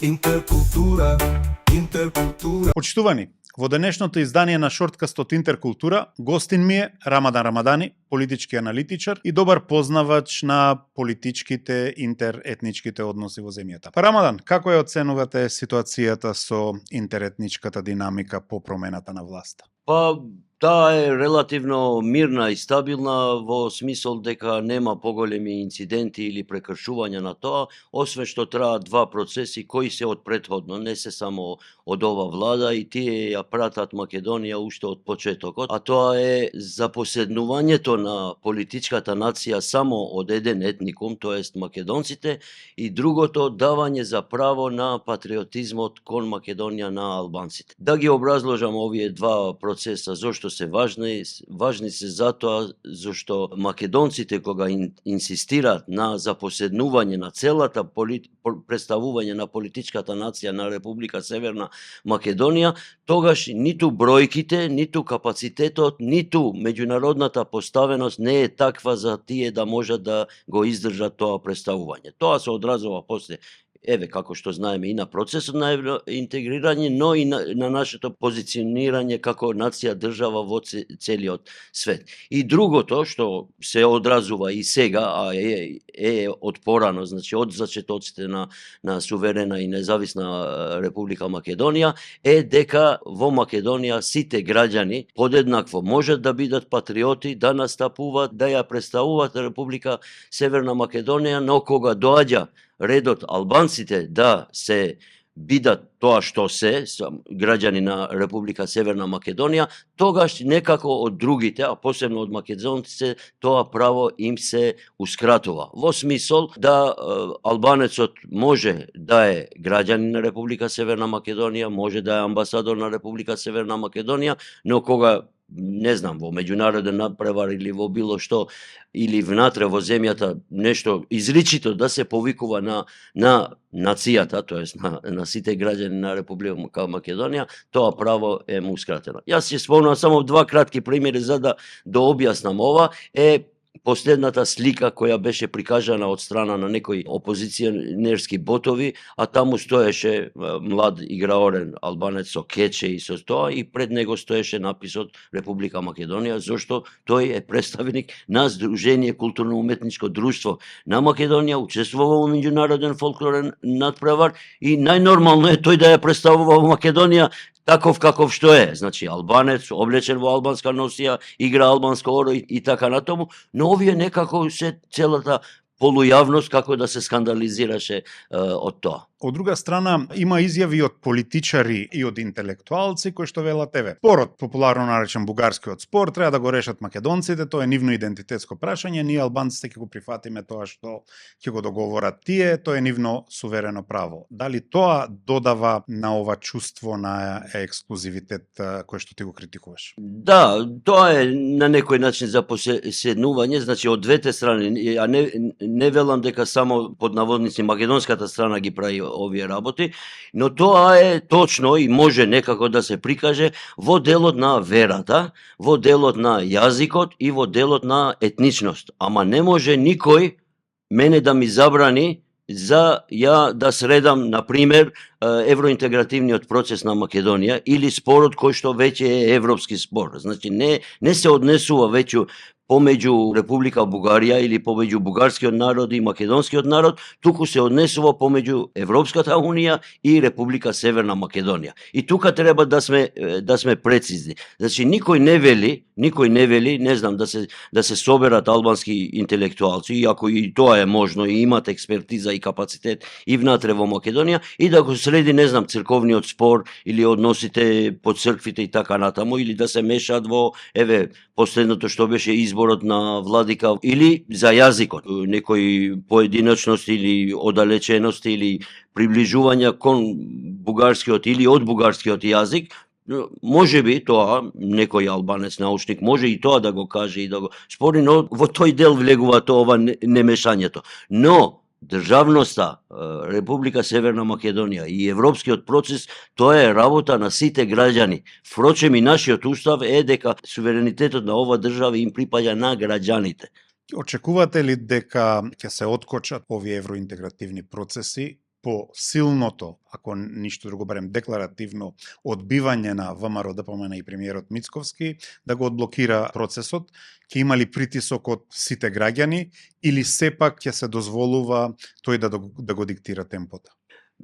Интеркултура, интеркултура. Почитувани, во денешното издание на Шорткаст од Интеркултура, гостин ми е Рамадан Рамадани, политички аналитичар и добар познавач на политичките интеретничките односи во земјата. Па Рамадан, како ја оценувате ситуацијата со интеретничката динамика по промената на власта? Па, таа е релативно мирна и стабилна во смисол дека нема поголеми инциденти или прекршувања на тоа, освен што траат два процеси кои се од претходно, не се само од ова влада и тие ја пратат Македонија уште од почетокот, а тоа е запоседнувањето на политичката нација само од еден етникум, тоест македонците, и другото давање за право на патриотизмот кон Македонија на албанците. Да ги образложам овие два процеса, зошто се важни се затоа зашто македонците кога инсистираат на запоседнување на целата представување на политичката нација на Република Северна Македонија, тогаш ниту бројките, ниту капацитетот, ниту меѓународната поставеност не е таква за тие да можат да го издржат тоа представување. Тоа се одразува после како што знаеме и на процесот на интегрирање, но и на нашето позиционирање како нација држава во целиот свет. И другото што се одразува и сега, а е од порано, значи од зачетоците на суверена и независна Република Македонија, е дека во Македонија сите граѓани подеднакво можат да бидат патриоти, да настапуваат, да ја представуваат Република Северна Македонија, но кога доаѓа редот албанците да се бидат тоа што се, граѓани на Република Северна Македонија, тогаш некако од другите, а посебно од македонците, тоа право им се ускратува. Во смисол да албанецот може да е граѓанин на Република Северна Македонија, може да е амбасадор на Република Северна Македонија, но кога не знам, во меѓународен надпревар или во било што, или внатре во земјата нешто изричито да се повикува на нацијата, тоест на сите граѓани на Република Македонија, тоа право е му скратено. Јас ќе спомнам само два кратки примери за да објаснам ова, последната слика која беше прикажана од страна на некои опозиционерски ботови, а таму стоеше млад играорен албанец со кече и со тоа, и пред него стоеше написот Република Македонија, зашто тој е представник на Сдружение културно-уметничко друштво на Македонија, учествува во меѓународен фолклорен надпревар и најнормално е тој да ја представува во Македонија таков каков што е, значи албанец, облечен во албанска носија, игра албанско оро и така натаму, но овие некако се целата полујавност како да се скандализираше од тоа. Од друга страна, има изјави од политичари и од интелектуалци кои што велат спорот, популарно наречен бугарскиот спор, треба да го решат македонците, тоа е нивно идентитетско прашање, ние албанците ќе го прифатиме тоа што ќе го договорат тие, тоа е нивно суверено право. Дали тоа додава на ова чувство на ексклузивитет кој што ти го критикуваш? Да, тоа е на некој начин за поседнување, значи од двете страни, а не велам дека само под наводници македонската страна ги прави овие работи, но тоа е точно и може некако да се прикаже во делот на верата, во делот на јазикот и во делот на етничност. Ама не може никој мене да ми забрани за ја да средам, например, евроинтегративниот процес на Македонија или спорот кој што веќе е европски спор. Значи не се однесува веќе помеѓу Република Бугарија или помеѓу бугарскиот народ и македонскиот народ, туку се однесува помеѓу Европската унија и Република Северна Македонија. И тука треба да сме прецизни. Значи никој не вели, не знам, да се соберат албански интелектуалци, иако и тоа е можно и имат експертиза и капацитет и внатре во Македонија, и да го следи, не знам, црковниот спор или односите по црквите и така натаму, или да се мешаат во последното што беше изборот на владика, или за јазикот, некои поединечности или оддалечености или приближувања кон бугарскиот или од бугарскиот јазик. Може би тоа некој албанец научник може и тоа да го каже и да го спори, но во тој дел влегува ова немешањето. Но државноста Република Северна Македонија и европскиот процес, тоа е работа на сите граѓани. Впрочем, и нашиот устав е дека суверенитетот на ова држава им припаѓа на граѓаните. Очекувате ли дека ќе се откочат овие евроинтегративни процеси по силното, ако ништо друго барем декларативно, одбивање на ВМРО ДПМН и премиерот Мицковски да го одблокира процесот, ќе има ли притисок од сите граѓани или сепак ќе се дозволува тој да го диктира темпото?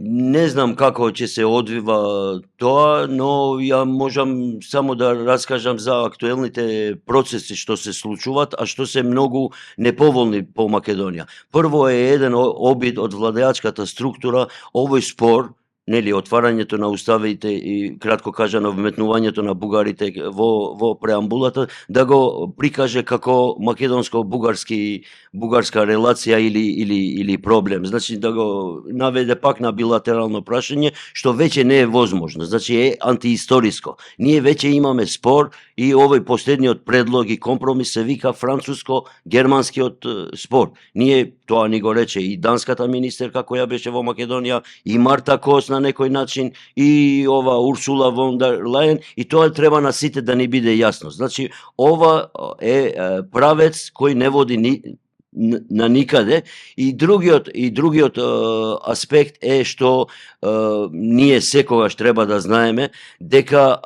Не знам како ќе се одвива тоа, но ја можам само да раскажам за актуелните процеси што се случуваат, а што се многу неповолни по Македонија. Прво е еден обид од владеачката структура овој спор, нели, отварањето на уставите и кратко кажано вметнувањето на бугарите во преамбулата, да го прикаже како македонско-бугарска релација или проблем. Значи да го наведе пак на билатерално прашање, што веќе не е возможно. Значи е антиисториско. Ние веќе имаме спор и овој последниот предлог и компромис се вика француско-германскиот спор. Ние, тоа ни го рече и данската министерка која беше во Македонија, и Марта Кос на некој начин, и ова Урсула фон дер Лајен, и тоа треба на сите да ни биде јасно. Значи, ова е правец кој не води на никаде, и другиот аспект е што ние секогаш треба да знаеме дека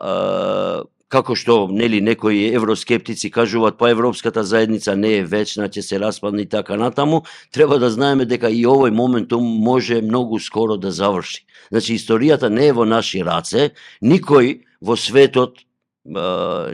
како што, нели, некои евроскептици кажуваат, па Европската заедница не е вечна, ќе се распадне и така натаму, треба да знаеме дека и овој моментум може многу скоро да заврши. Значи, историјата не е во наши раце, никој во светот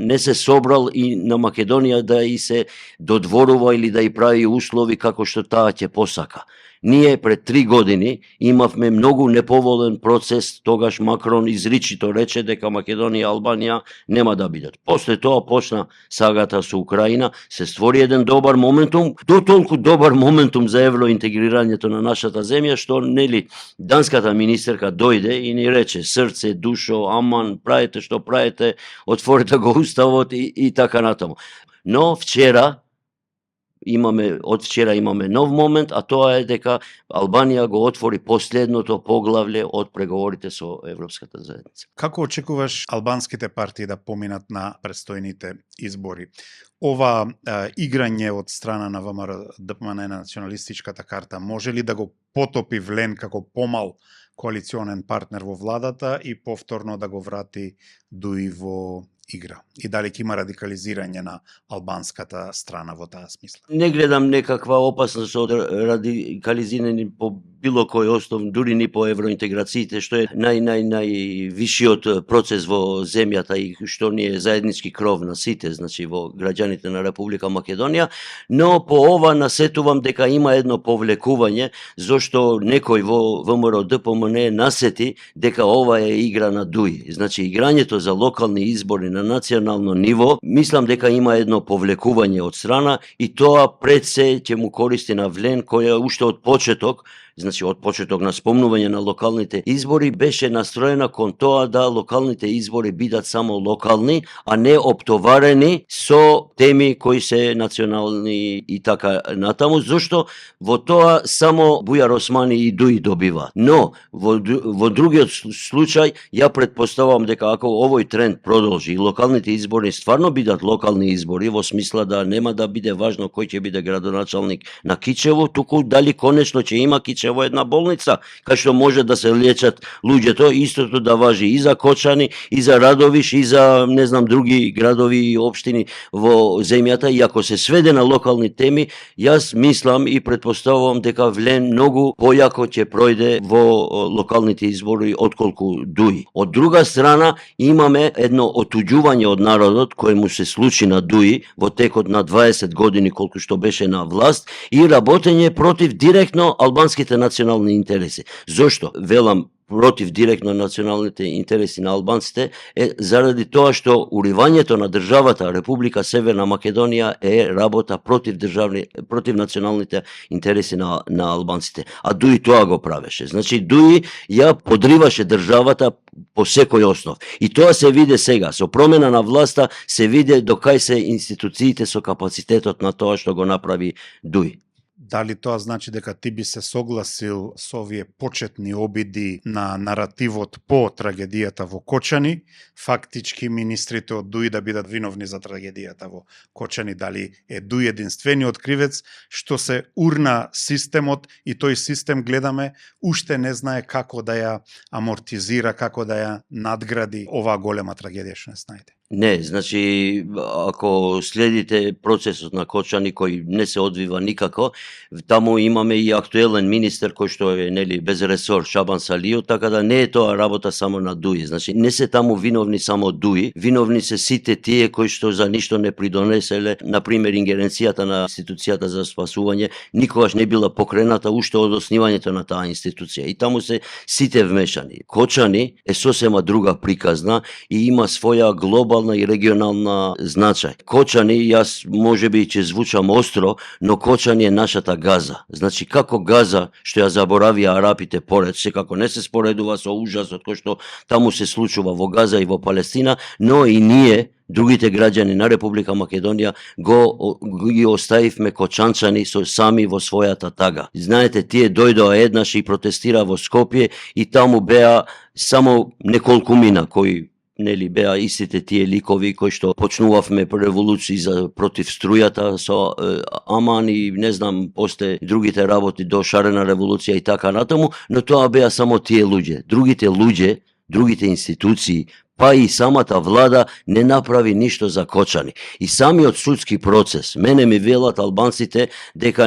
не се собрал и на Македонија да и се додворува или да и прави услови како што таа ќе посака. Ние пред 3 години имавме многу неповолен процес, тогаш Макрон изричито рече дека Македонија и Албанија нема да бидат. После тоа почна сагата со Украина, се створи еден добар моментум, до толку добар моментум за евроинтегрирањето на нашата земја, што, нели, данската министерка дојде и ни рече срце, душо, аман, правете што правите, отворете го уставот и така натаму. Но од вчера имаме нов момент, а тоа е дека Албанија го отвори последното поглавле од преговорите со Европската заедница. Како очекуваш албанските партии да поминат на престојните избори? Ова играње од страна на ВМРО ДПМН на националистичката карта може ли да го потопи Влен како помал коалиционен партнер во владата и повторно да го врати Дуи во игра? И дали ќе има радикализирање на албанската страна во таа смисла? Не гледам некаква опасност од радикализирање по било кој основ, дури ни по евроинтеграциите, што е највишиот процес во земјата и што ни е заеднички кров на сите, значи во граѓаните на Република Македонија, но по ова насетувам дека има едно повлекување, зашто некој во ВМРО ДПМН насети дека ова е игра на Дуи. Значи, играњето за локални избори на национално ниво, мислам дека има едно повлекување од страна и тоа пред се ќе му користи на Влен, која уште од почеток, значи од почеток на спомнување на локалните избори, беше настроена кон тоа да локалните избори бидат само локални, а не оптоварени со теми кои се национални и така натаму, зашто во тоа само Бујар Османи и Дуи добива. Но во другиот случај ја претпоставувам дека ако овој тренд продолжи и локалните избори стварно бидат локални избори, во смисла да нема да биде важно кој ќе биде градоначалник на Кичево, туку дали конечно ќе има Кичево една болница, кај што може да се лечат луѓето, истото да важи и за Кочани, и за Радовиш, и за, не знам, други градови и општини во земјата, и ако се сведе на локални теми, јас мислам и претпоставувам дека Влен многу појако ќе пројде во локалните избори отколку Дуи. Од друга страна, имаме едно отуѓување од народот кој му се случи на Дуи во текот на 20 години колку што беше на власт и работење против директно албанските национални интереси. Зошто? Велам против директно националните интереси на албанците е заради тоа што уривањето на државата Република Северна Македонија е работа против националните интереси на албанците. А Дуи тоа го правеше. Значи Дуи ја подриваше државата по секој основ. И тоа се виде сега. Со промена на власта се виде до кај се институциите со капацитетот на тоа што го направи Дуи. Дали тоа значи дека ти би се согласил со овие почетни обиди на наративот по трагедијата во Кочани? Фактички министрите од ДУИ да бидат виновни за трагедијата во Кочани, дали е ДУИ единствениот кривец што се урна системот и тој систем гледаме уште не знае како да ја амортизира, како да ја надгради оваа голема трагедија што не знаете? Не, значи, ако следите процесот на Кочани кој не се одвива никако, таму имаме и актуелен министер кој што е без ресор, Шабан Салију, така да не е тоа работа само на ДУИ. Значи, не се таму виновни само ДУИ, виновни се сите тие кои што за ништо не придонеселе, например ингеренцијата на институцијата за спасување никогаш не била покрената уште од основањето на таа институција. И таму се сите вмешани. Кочани е сосема друга приказна и има своја глобална и регионална значај. Кочани, јас можеби ќе звучам остро, но Кочани е нашата Газа. Значи, како Газа, што ја заборавија арапите поред, секако не се споредува со ужасот кој што таму се случува во Газа и во Палестина, но и ние, другите граѓани на Република Македонија, ги оставивме кочанчани сами во својата тага. Знаете, тие дојдоа еднаш и протестира во Скопје и таму беа само неколкумина кои беа истите тие ликови кои што почнувавме револуција против струјата со Аман и не знам после другите работи до шарена револуција и така натаму, но тоа беа само тие луѓе. Другите луѓе, другите институции, па и самата влада не направи ништо за Кочани. И самиот судски процес, мене ми велат албанците дека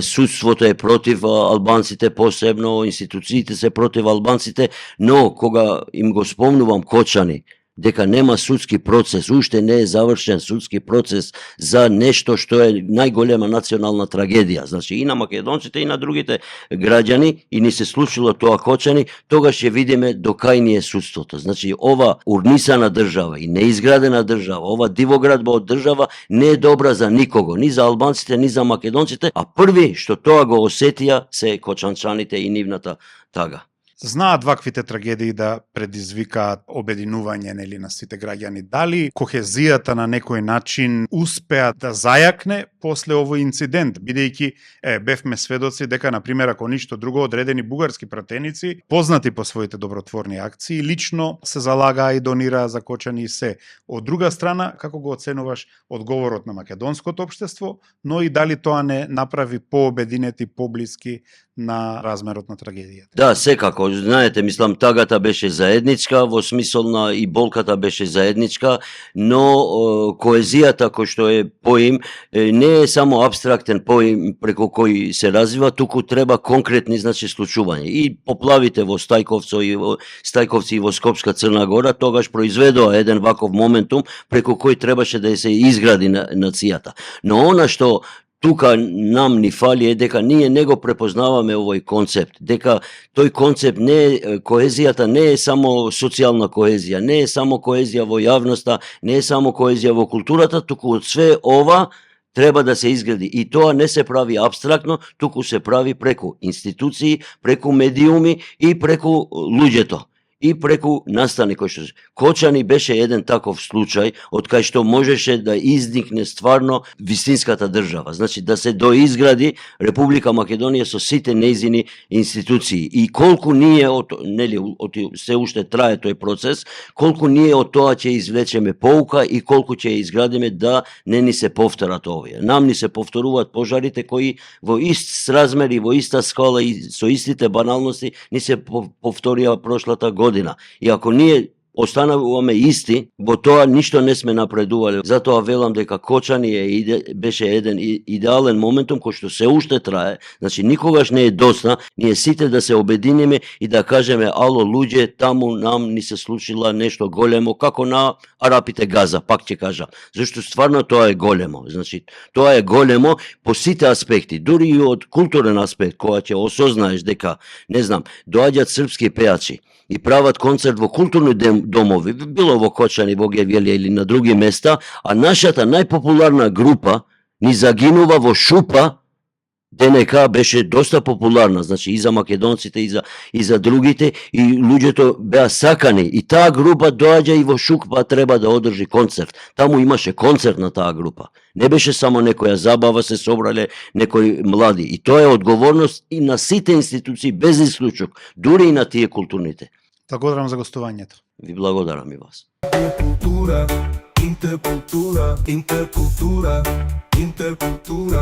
судството е против албанците, посебно институциите се против албанците, но кога им го спомнувам Кочани, дека нема судски процес, уште не е завршен судски процес за нешто што е најголема национална трагедија, значи и на македонците и на другите граѓани, и ни се случило тоа Кочани, тогаш ќе видиме до кај ни е судството. Значи ова урнисана држава и неизградена држава, ова дивоградба од држава не е добра за никого, ни за албанците, ни за македонците, а први што тоа го осетија се кочанчаните и нивната тага. Знаат ваквите трагедии да предизвикаат обединување на сите граѓани. Дали кохезијата на некој начин успеа да зајакне после овој инцидент, бидејќи бевме сведоци дека, например, ако ништо друго, одредени бугарски пратеници, познати по своите добротворни акции, лично се залагаа и донираа за Кочани и се. Од друга страна, како го оценуваш одговорот на македонското општество, но и дали тоа не направи пообединети, поблиски на размерот на трагедијата? Да, секако. Знаете, мислам, тагата беше заедничка, во смисол на и болката беше заедничка, но коезијата кој што е поим не е само абстрактен поим преку кој се развива, туку треба конкретни, значи, случувања. И поплавите во Стајковци и во Скопска Црна Гора тогаш произведоа еден ваков моментум преку кој требаше да се изгради нацијата. Но она што тука нам ни фали е дека ние не го препознаваме овој концепт, дека тој концепт не е, коезијата не е само социјална коезија, не е само коезија во јавноста, не е само коезија во културата, туку од све ова треба да се изгради. И тоа не се прави абстрактно, туку се прави преку институции, преку медиуми и преку луѓето. И преку настани кој што Кочани беше еден таков случај од кај што можеше да изникне стварно вистинската држава. Значи да се доизгради Република Македонија со сите нејзини институции. И колку ние се уште трае тој процес, колку ние од тоа ќе извлечеме поука и колку ќе изградиме да не ни се повторат овие. Нам ни се повторуваат пожарите кои во ист сразмер и во иста скала и со истите баналности ни се повторија прошлата година. И ако ние остануваме исти, во тоа ништо не сме напредували. Затоа велам дека Кочани беше еден идеален моментум кој што се уште трае. Значи никогаш не е доста, ние сите да се обединиме и да кажеме: ало луѓе, таму нам ни се случила нешто големо, како на арапите Газа, пак ќе кажам. Зашто стварно тоа е големо. Значи тоа е големо по сите аспекти, дури и од културен аспект, кога ќе осознаеш дека, не знам, доаѓаат српски пејачи и прават концерт во културни домови, било во Кочани, во Гевелија или на други места, а нашата најпопуларна група ни загинува во шупа ДНК беше доста популарна, значи и за македонците и за другите, и луѓето беа сакани, и таа група доаѓа и во Шук, па треба да одржи концерт. Таму имаше концерт на таа група. Не беше само некоја забава, се собрале некои млади. И тоа е одговорност и на сите институции без исклучок, дури и на тие културните. Благодарам за гостувањето. Ви благодарам и вас. Intercultura, intercultura, intercultura, intercultura.